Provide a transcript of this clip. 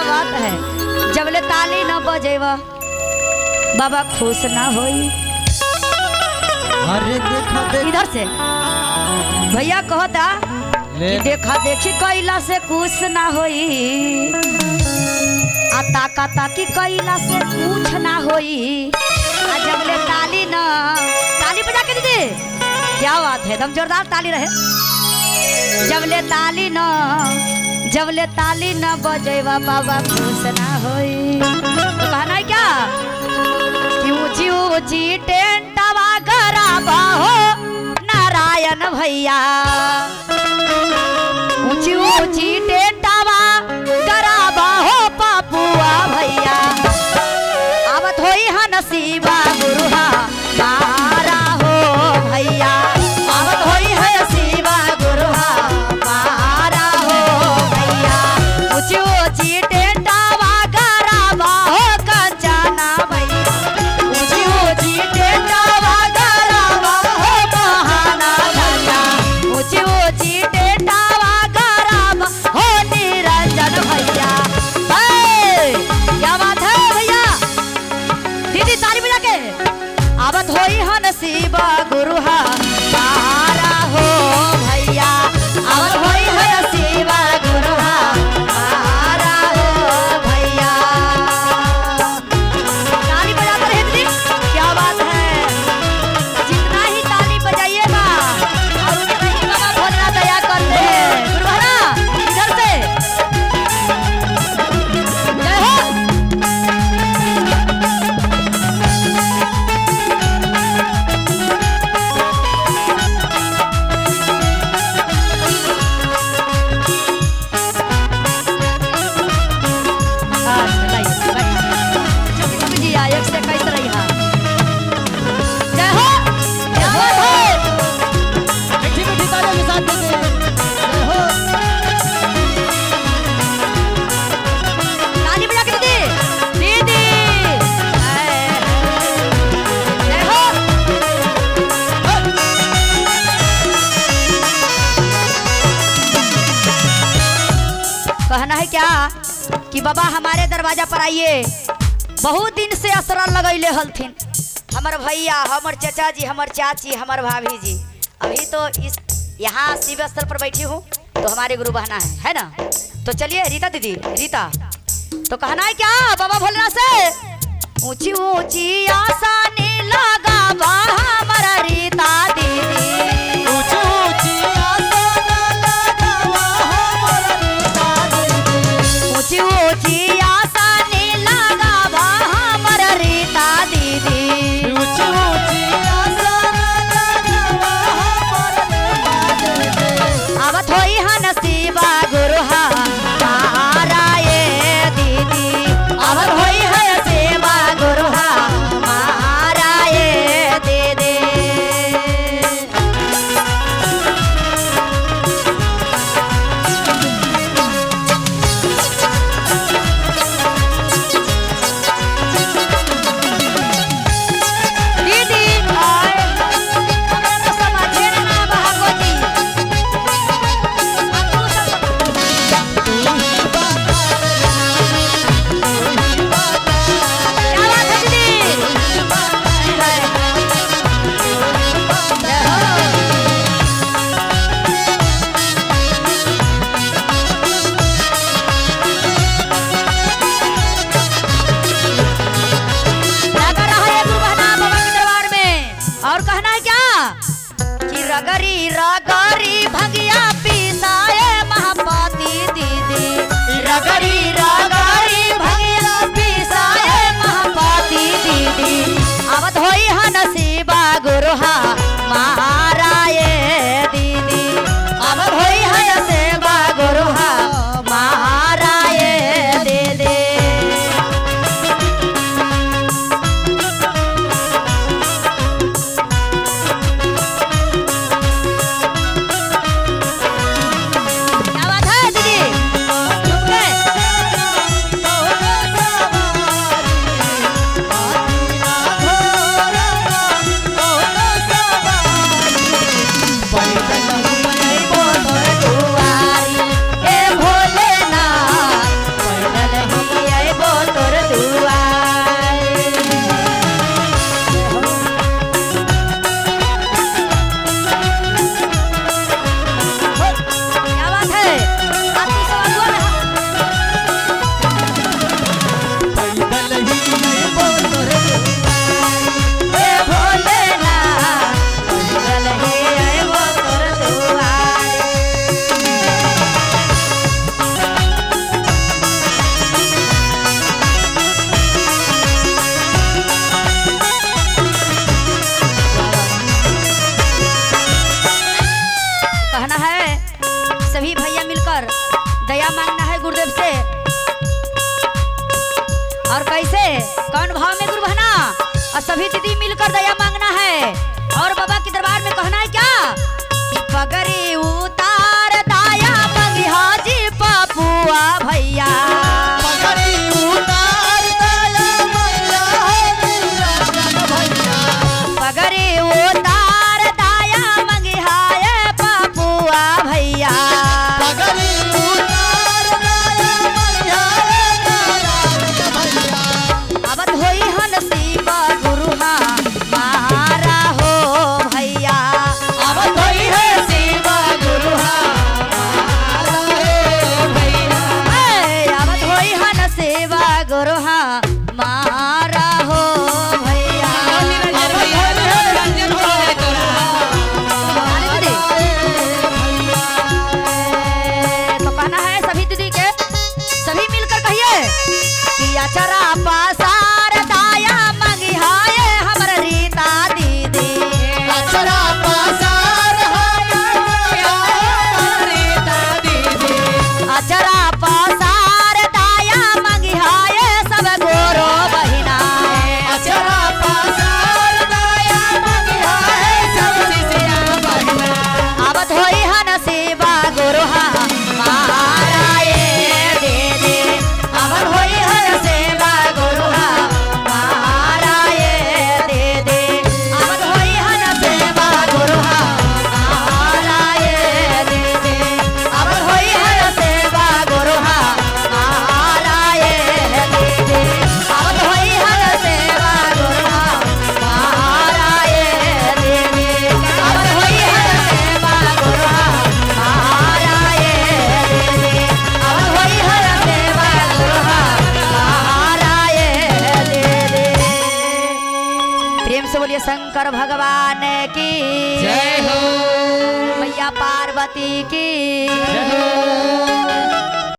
बात है, जबले ताली न बजेवा बाबा खुश ना होई। अरे देखा देख इधर से भैया कहता ले। कि देखा देखी कैला से कुछ ना होई, आ ताका ताकी कैला से कुछ ना होई, आ जबले ताली न, ताली बजा के दीदी, क्या बात है, एकदम जोरदार ताली रहे। जबले ताली न, जबले ताली न बजेवा बाबा खुश ना होई। तो कहना है क्या कि ऊंची ऊंची टेंटवा गराबा हो नारायण भैया, ऊंची ऊंची टेंटवा गराबा हो पापुआ भैया, आवत होई हा नसीबा गुरुहा मारा हो भैया, आवत होई हा नसीबा गुरुहा मारा हो भैया, ऊंची ऊंची टेंटवा गराबा हो कंचना भैया, ऊंची ऊंची टेंटवा गराबा हो महाना भैया, ऊंची ऊंची टेंटवा गराबा हो निरंजन भैया। ए, क्या बात है भैया, दीदी ताली बजा के। आवत होई हा नसीबा गुरुहा मारा हो भैया, आवत होई हा नसीबा गुरुहा मारा हो भैया। ताली बजाते रहे दीदी, क्या बात है, जितना ही ताली बजाइएगा और उतना ही बाबा भोलेनाथ दया करते हैं। गुरु बहना इधर से जय हो। अच्छा, लाइए, बैठिए। चुप चुप जी, आ, एक से इक्कीस रही हाँ। जय हो, क्या बात है। मीठी मीठी तालियों के साथ दीदी जय हो। ताली बजा के दीदी, दीदी जय हो। कहना है क्या कि बाबा हमारे दरवाजा पर आइए, बहुत दिन से असरा लगैले हलथिन हमर भैया, हमर चाचा जी, हमर चाची, हमर भाभी जी। अभी तो इस यहाँ शिव स्थल पर बैठी हूँ तो हमारे गुरु बहना है ना। तो चलिए रीता दीदी, रीता तो कहना है क्या बाबा भोलेनाथ से, ऊंची ऊंची आसानी लगा हमारा रीता दीदी, ऊंची ऊंची आसन लगावा हमर रीता दीदी, ऊंची ऊंची आसानी लगावा हमर रीता दीदी, ऊंची ऊंची आसन लगावा हमर रीता दीदी। आवत होई हा नसीबा गुरुहा मारा ये दीदी, आवत होई हा नसीबा गुरुहा मारा ये दीदी। दीदी आए, हमरा तो समझे ना बहा जी। आ तू सब तू ही बता तू ही बता क्या बात है दीदी, जय हो। लगा रहा है गुरु बहना बाबा के दरबार में। और कहना है क्या कि रगरी रगरी भगिया पिसाए महापति दीदी, रगरी रगरी भगिया पिसाए महापति दीदी, आवत होई हा नसीबा गुरुहा मारा ये दीदी, आवत होई हा नसीबा गुरुहा मारा ये दीदी। कहना है सभी भैया मिलकर दया मांगना है गुरुदेव से। और कैसे कौन भाव में गुरु बहना और सभी दीदी मिलकर दया मांगना है और बाबा के दरबार में कहना है क्या कि पगड़ी उतार दाया मंगी हाजी पपुआ भैया। पगड़ी उतार दया मैया निरंजन भैया। पगड़ी उतार दाया मंगी हाय पपुआ भैया। पगड़ी उतार दया मैया निरंजन भैया। आवत होई हन शिव गुरु हा मारा हो भैया। आवत होई है शिव गुरु हमारा हे भैया। ए, आवत होई हन शिव गुरु हा मारा हो भैया। निरंजन भैया निरंजन हो जाए तोरा। अरे दीदी। ए, तो कहना है सभी दीदी के सभी मिलकर कहिए कि अचरा पासार दाया मंगी हाय हमर रीता दीदी। अचरा पासार हाय रीता दीदी। अचरा पासार दाया मंगी हाय सब गोरो बहिना। अचरा पासार दया मंगी हाय सब शिष्या बहिना। आवत होई हन सेवा गुरु हा मारा ए दीदी। आवत होई हन सेवा गुरु हा मारा ए दीदी। आवत होई हन सेवा गुरु हा मारा ए दीदी। आवत होई हन सेवा गुरु हा मारा ए दीदी। आवत होई हन सेवा गुरु हा मारा ए दीदी। आवत होई हन सेवा गुरु हा मारा ए दीदी। आवत होई हन सेवा गुरु हा मारा ए दीदी। प्रेम से बोलिए शंकर भगवान की जय हो। मैया पार्वती की जय हो।